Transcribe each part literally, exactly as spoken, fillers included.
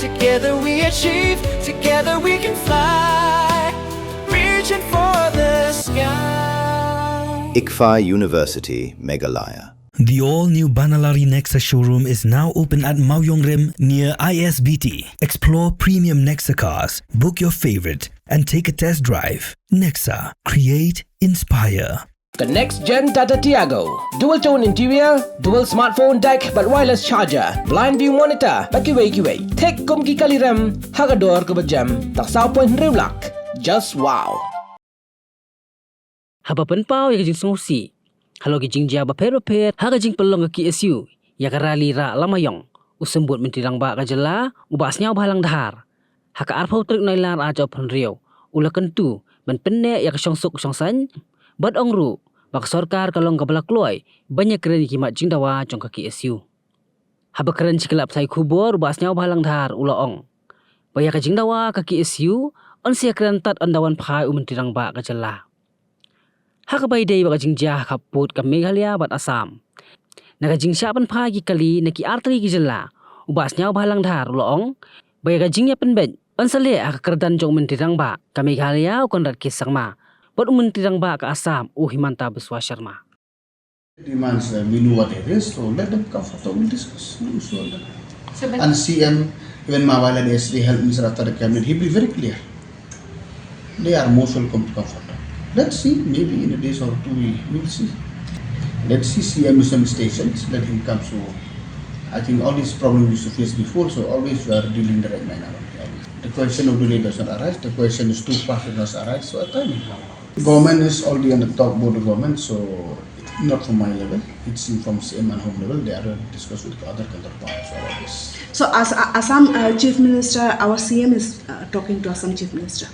Together we achieve, together we can fly. Reaching for the sky. ICFAI University, Meghalaya. The all-new Banalari Nexa showroom is now open at Mawjongrim near I S B T. Explore premium Nexa cars, book your favorite, and take a test drive. Nexa, create, inspire. The next gen Tata Tiago. Dual tone interior, dual smartphone deck, bad wireless charger, blind view monitor, bad kiwei kiwei. Thik kum ki kali rem, ha ka dor kaba jem, tang saw point hynriew lak. Just wow. Haba pynpaw ïa ka jingsngewsih halor ki jingjia bapher bapher ha ka jingpynlong ka K S U ïa ka rally rah Lamaïong, u Symbud Myntri Rangbah ka jylla, u Bah Sniawbhalang Dhar, ha ka arphew tarik Nailar arhajar arphew hynriew, u la kyntu ban pynneh ïa ka shongsuk shongsaiñ, bad ong ruh ba ka sorkar ka long kaba la kloi ban ïakren ïa ki mat jingdawa jong ka K S U. Haba kren sha ki lad pathai khubor, u Bah Sniawbhalang Dhar u la ong ba ïa ka jingdawa ka K S U yn sa ïakren tad ynda wan phai u Myntri Rangbah ka jylla. Ha kaba ïadei bad ka jingjia ha khappud ka Meghalaya bad Assam na ka jingshah pynphai ki kali na ki artylli ki jylla, u Bah Sniawbhalang Dhar u la ong ba ïa ka jingïapynbeit yn sa leh ha ka kyrdan jong u Myntri Rangbah ka Meghalaya, u Conrad K Sangma, bad u Myntri Rangbah ka Assam, u Himanta Biswa Sharma. Demands, uh, we know what it is, so let them come for talk, we'll discuss. No issue on that. So, but and C M, even Mawala, the yesterday health minister after the cabinet, he be very clear. They are most welcome to come for talk. Let's see, maybe in a day or two we will see. Let's see C M Mission Stations, let him come. So I think all these problems we used to face before, so always we are dealing the right manner. The question of delay does not arise, the question is too fast does not arise, so a time will come. Government is already on the top board of government, so not from my level. It's from C M and home level. They are discussed with other counterparts or others. So as, uh, Assam, uh, Chief Minister, our C M is, uh, talking to Assam Chief Minister.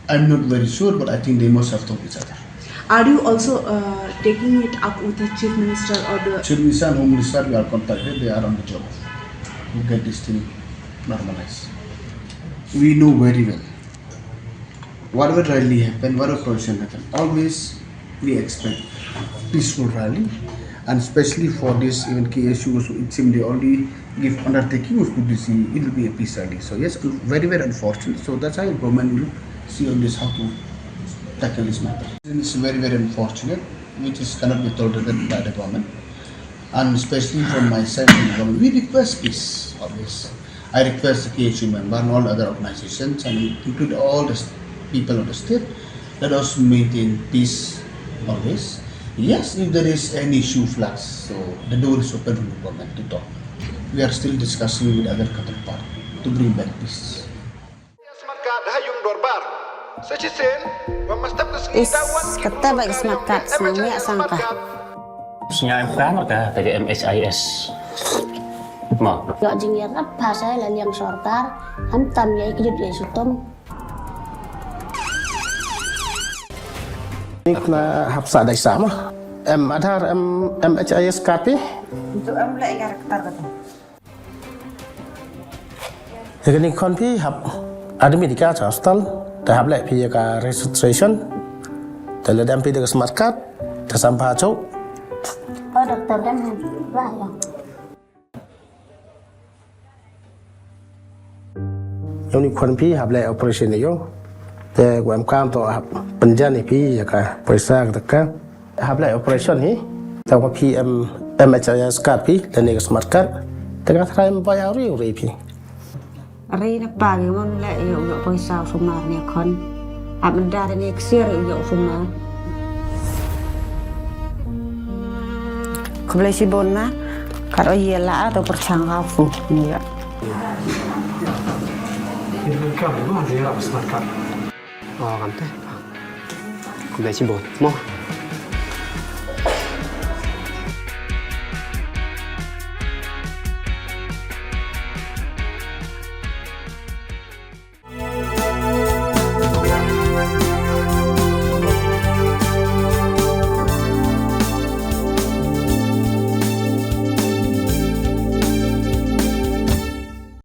I'm not very sure, but I think they must have talked each other. Are you also, uh, taking it up with the Chief Minister or the Chief Minister and Home Minister, we are contacted. They are on the job to get this thing normalized. We know very well. Whatever rally happen, whatever procession happen, always we expect peaceful rally, and especially for this, even K S U also, it seems they already give undertaking also to D C, it will be a peace rally. So yes, very, very unfortunate. So that's why government will see on this how to tackle this matter. It's very, very unfortunate, which is cannot be tolerated by the government. And especially from my side, from the government, we request peace always. I request the K S U member and all other organizations, and include all the s-, people of the state, let us maintain peace always. Yes, if there is any issue flags, so the door is open for the government to talk. We are still discussing with other counterpart to bring back peace. Is, kata ba ka smart card, snang ïa sang ka. Sngewbha ka, ka M H I S. Mo. Ïoh jingïarap ha sa la liang sorkar, khamtam ïa ki jut ïa sutum. Nik na hap sa dai sa mo. Em Aadhaar, em M H I S card phi. Itu em leh ïa ka rektar kata. Ïa kane khon phi hap admit ïa ka cha hospital, te hap leh phi ïa ka registration, te lada em phi da ka smart card, te sam pha chok. Oh, doctor kan lah ya. Ïa une khon phi hap leh operation ïa u. Te u em kam to hap pynjan ïa phi ïa ka poisa ka. Hap leh operation hi. Te ka phi em M H I S card phi lane ka smart card. Te ka tharai em bai auri uri phi. Ri na pa ngi mon leh ïa u ïoh poisa u sumar ne khon. Hap menda ne ksiar ïa u ïoh sumar. Khublei shibun ma. Kat o ïa la to pyrshang ka fu. Ïa. Ïa ka ma ïa la smart card. Oh, kam te. Khublei shibun. Mo.